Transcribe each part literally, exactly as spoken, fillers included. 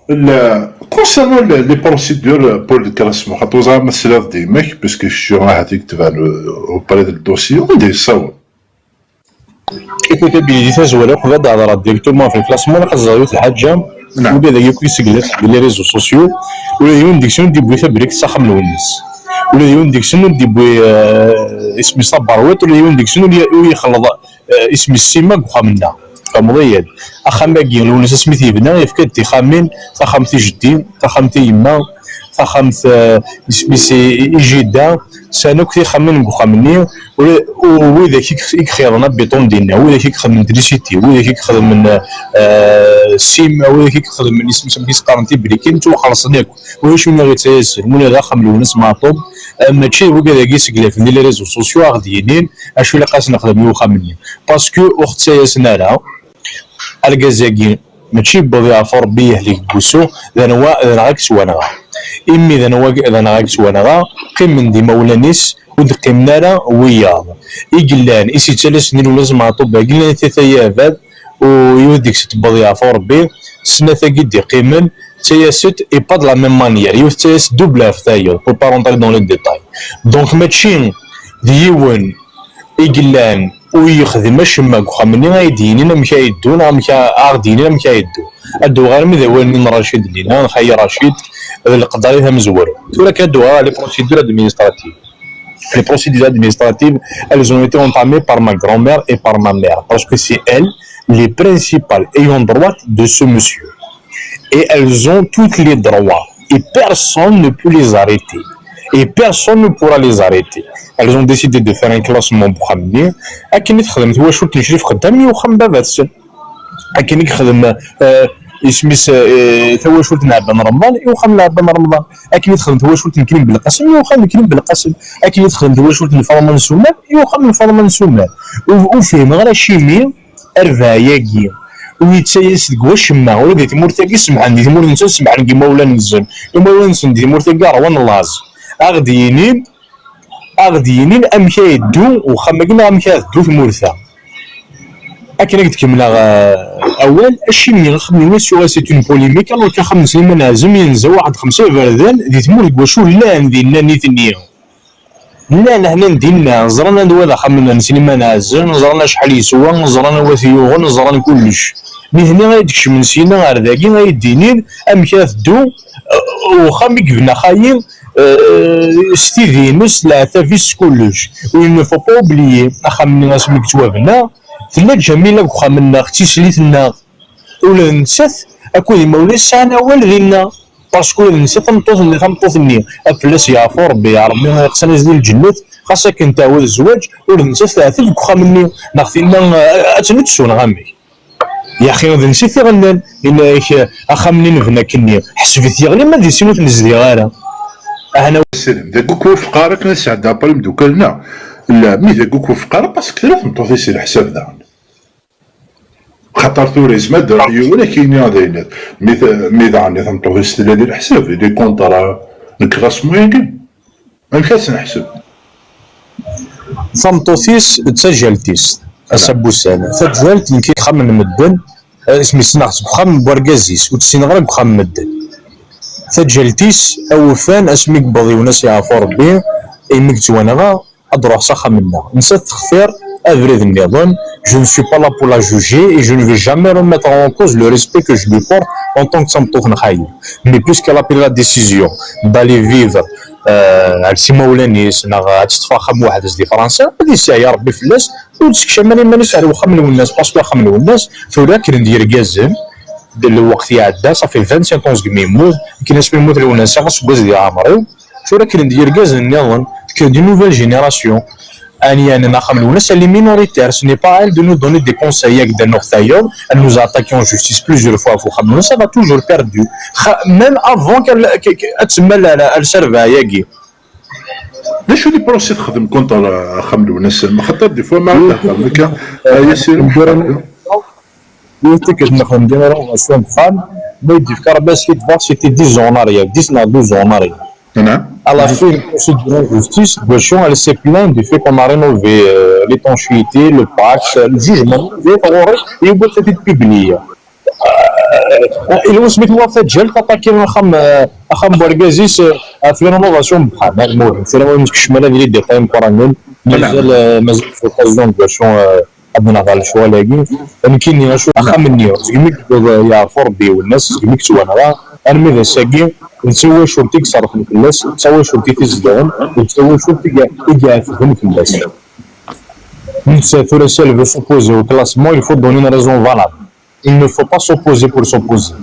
Le- Concernant le- les procédures pour le classement, xaṭer ẓriɣ ma tesliḍ-d i yemma-k, parce que je suis ahat i yetban auprès de dossier, anda yessaweḍ? Écoute, Billy, di tazwara, uqbel ad d-hedreɣ directement ɣef le classement, ad ẓreɣ yiwet lḥaǧa. Naam. Ula d agi akk yesseglaf di les réseaux sociaux, ula d yiwen deg-sen ur d-yewwi tabrikt s axxam-nnes. Ula d yiwen deg-sen ur d-yewwi, euh, isem-is taberwiṭ, ula d yiwen deg-sen ur y- ur yexleḍ, euh, isem-is sima deg uxxam-nneɣ. Tfehmeḍ-iyi-d? Axxam-agi, Lwennas asmi t-yebna, yefka-d tixxamin, taxxamt i jeddi, taxxamt i yemma, taxxamt, euh, isem-is i, i jida, sɛan akk tixxamin deg uxxam-nni, u, u widak i yex- i yexyaḍen abiṭun dinna, widak i ixedmen trisiti, widak i ixedmen, euh, sima, widak i ixedmen isem-is amek i s-qqaren tibrikin, ttwaxelṣen akk. Ulac win i ɣ-yettayasen, win d axxam Lwennas Meɛṭub, euh, mačči d wigad-agi yesseglafen di les réseaux sociaux a ɣ-d-yinin acu ilaq ad s-nexdem i uxxam-nni. Parce que ur ɣ-ttayasen ara, argaz-agi mačči yewweḍ yeɛfu Rebbi yehlek deg wusu, d anwa, d anɣa i yettwanɣa. Imi d anwa, d anɣa i yettwanɣa, qqimen-d imawlan-is, ur d-qqimen ara wiyaḍ i yellan, i s-yettalasen i Lwennas Meɛṭub, agi llan i tata-yi abad, u yiwet deg-sent tewweḍ yeɛfu Rebbi, snat-agi d-iqqimen, ttayasent, et pas de la même manière, yiwet ttayas double ɣef tayeḍ, pour pas rentrer dans les détails. Donc mačči d yiwen i yellan ur yexdim acemma deg uxxam-nni ay d-yinin amek ay yeddu neɣ amek a- a ɣ-d-yinin amek ay yeddu. Ad d-uɣal armi d awal-nni n Racid Lina, xayi Racid, d leqder i tamezwarut. Tura kan ad d-uɣal les procédures administratives. Les procédures administratives, elles ont été entamées par ma grand-mère et par ma mère, parce que c'est elles les principales ayant droit de ce monsieur. Et elles ont tous les droits. Et personne ne peut les arrêter. Et personne ne pourra les arrêter. Elles ont décidé de faire un classement n uxxam-nni. Akken i texdem twacult n Crif Xeddam i uxxam n baba-tsen. Akken i yexdem, euh, isem-is, euh, tawacult n Ɛebban Remḍan i uxxam n Ɛebban Remḍan. Akken i texdem twacult n Krim Belqasem i uxxam n Krim Belqasem. Akken i texdem twacult n Faḍma n Sumer i uxxam n Faḍma n Sumer. Ur, ur fhimeɣ ara acimi Rrbeɛ-agi ur yettayas deg wacemma, ula di tmurt-agi semḥen, di tmurt-nsen semḥen deg imawlan-nsen, imawlan-nsen di tmurt-agi ṛwan laẓ. A ɣ-d-yinin, a ɣ-d-yinin amek ara yeddu uxxam-agi neɣ amek ara teddu tmurt-a. Akken ad k-d-kemmleɣ, euh, awal, acimi axxam-nni Lwennas yuɣal c'est une polémique, alors que axxam n Sliman Ɛazem yenza waḥed xemsa iberdan di tmurt deg wacu llan dinna nitni. Llan hnan dinna, ẓran anwa d axxam-nni n Sliman Ɛazem, ẓran acḥal yeswa, ẓran anwa t-yuɣen, ẓran kullec. Nitni ay d-kecmen syin ar dagi, ay d-inin amek ara teddu, uh, uxxam i yebna xayi, uh, s tidi-ines, s leɛtab-is, s kullec. U il ne faut pas oublier, axxam-nni asmi yettwabna, tella Ǧamila deg uxxam-nneɣ, d tislit-nneɣ. Ula d nettat akked imawlan-is sɛan awal dinna. Parce que ula d nettat tameṭṭut-nni, tameṭṭut-nni, ad fell-as yeɛfu Rebbi, Rebbi iqsan-as di lǧennet, xas akken teɛwed zzwaǧ, ula d nettat teɛteb deg uxxam-nni, neɣ tinna, eh, ad tt-nuttu neɣ amek? Yaxi d nettat i ɣellan, yenna-ak, eh, axxam-nni nebna akkenni, ḥseb-it yeɣli ma di sin ur t-nezdiɣ ara. Ahna. Dagi ur k-wufeq ara akken ad sɛeddaɣ après imeddukal-nneɣ. La, mi dagi ur k-wufeq ara, parce que tella tmeṭṭut-is i leḥsab daɣen. Xaṭer tura yezmer ad d-iruḥ yiwen ad k-yini ad ayen, mi t-, mi daɣen i tameṭṭut-is tella di leḥsab, il est contre nekk ɣas moyen-agi. Amek ad s-neḥseb? Tameṭṭut-is d tajalt-is, ass-a n wussan. Tajalt nekk deg uxxam n medden, eh, isem-is neɣ seg uxxam n wergaz-is, ur tt-ssineɣ ara deg uxxam n medden. Tajalt-is awufan asmi yewweḍ yiwen ass yeɛfu Rebbi, imi yettwanɣa, ad ruḥ s axxam-nneɣ. Nettat textir abrid nniḍen. Je ne suis pas là pour la juger et je ne vais jamais remettre en cause le respect que je lui porte en tant que tameṭṭut n xayi. Mais puisqu'elle a pris la décision d'aller vivre, euh, ar s imawlan-is, neɣ ad teṭṭef axxam weḥd-s di Fransa, ad yesseɛya Rebbi fell-as, ur d-tekcam ara iman-is ar wexxam n Lwennas, parce que axxam n Lwennas, tura kkren-d yergazen, d lweqt iɛedda, ça fait vingt-cinq ans segmi yemmut, akken asmi yemmut Lwennas, aseggas di ɛemr-iw, Tura kkren-d yergazen nniḍen, tekker-d une nouvelle génération. Ɛni, ɛni axxam n Lwennas, elle est minoritaire, ce n'est pas à elle de nous donner des conseils, ad d-nuɣ tayeḍ, elle nous a attaqué en justice plusieurs fois ɣef uxxam n Lwennas, elle a toujours perdu. Xa-, même avant qu'elle, que, que, ad temmal ar, ar s rrbeɛ-agi. D acu les procès texdem contre axxam n Lwennas? Xaṭer des fois ma ara tehder nekk, euh, Yassir. Yiwet tikkelt nexdem dima ɣer uɣersiw n uxxam, ma i d-yefka Rebbi askiddbeɣ, c'était dix ans en arrière, dix neɣ douze ans en arrière. Naam. À la fin, une procédure en justice, Boichon, elle s'est plainte du fait qu'on a rénové, euh, l'étanchéité, le parc, euh, le jugement, il y a une publié. Euh, Ilwes mi tewweḍ taǧǧalt, aṭaki axxam, eh, axxam n urgaz-is, eh, ɣef la rénovation n wexxam. Ah, lmuhim, tura ma neskecm ara di les détails meqqranen, mazal, eh, mazal l'occasion de, eh, ad nehḍer lecɣal-agi. Nekkini, acu, axxam-nni, segmi i d-yeɛfu Rebbi Iwennas, segmi i yettwanɣa, armi d ass-agi, d tawacult i iṣerrfen fell-as, d tawacult i t-izedɣen, d tawacult i i iɛetben fell-as. Netta tura, si elle veut s'opposer au classement, il faut donner une raison valable. Il ne faut pas s'opposer pour s'opposer.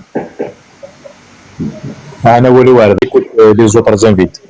Ɛni awal-iw ar da, écoute, euh, les autres invités.